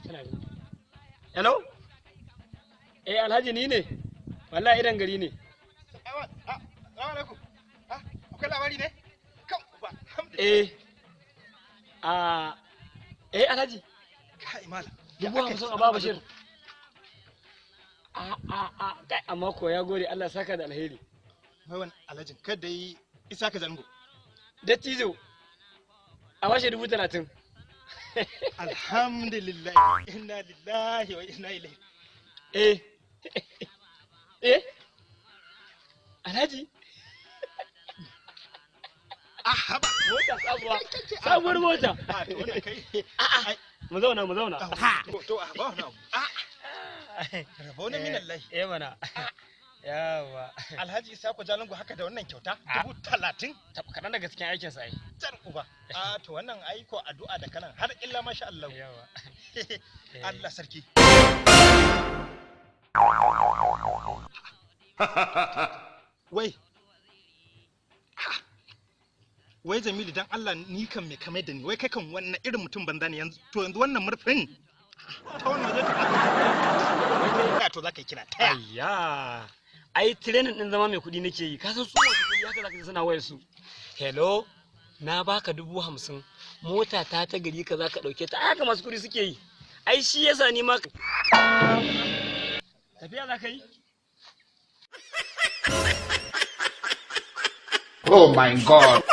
Tana ringi. Hello? Eh, Alhaji, ni ne. Wallahi idan gari ne. Salamu alaikum. Akwai labari ne? Kan uba. Alhamdulillah. Eh. A eh, Alhaji. Kai malam. 50,000 a ba Bashir. A a a kai, amma ko ya gode, Allah saka da alheri. Wai wani alhajin kada yi isa ka zango. Dattijo. A bashi 30,000. Alhamdulillah. Inna lillahi wa inna ilaihi. Eh. Eh. Alhaji. Ah, haba. Mota sabuwa. Sabuwar mota. Ah, to wannan kai. A'a. Mu zauna, mu zauna. To ah, ba wani abu. Ah. Rabo na minallahi. Eh mana. Yawa. Alhaji Isa ko Jalingo haka da wannan kyauta 30,000. Kaɗan daga cikin aikin sa ai. Jar uba. Ah, to wannan aiko addu'a da kanan har illa masha Allah. Yawa. Allah sarki. Wai. Wai Jamilu, dan Allah ni kan me kamar da ni, wai kai kan wannan irin mutum banza ne yanzu, to yanzu wannan murfin ta wannan waje ta to zaka yi kira taya. Ayya. Ai training din zama mai kuɗi nake yi. Ka san su masu kuɗi haka zaka ji suna wayar su. Hello, na baka 50,000. Mota ta ta gari ka zaka ɗauke ta. Ai haka masu kuɗi suke yi. Ai shi yasa ni ma tafiya za ka yi? Oh my God.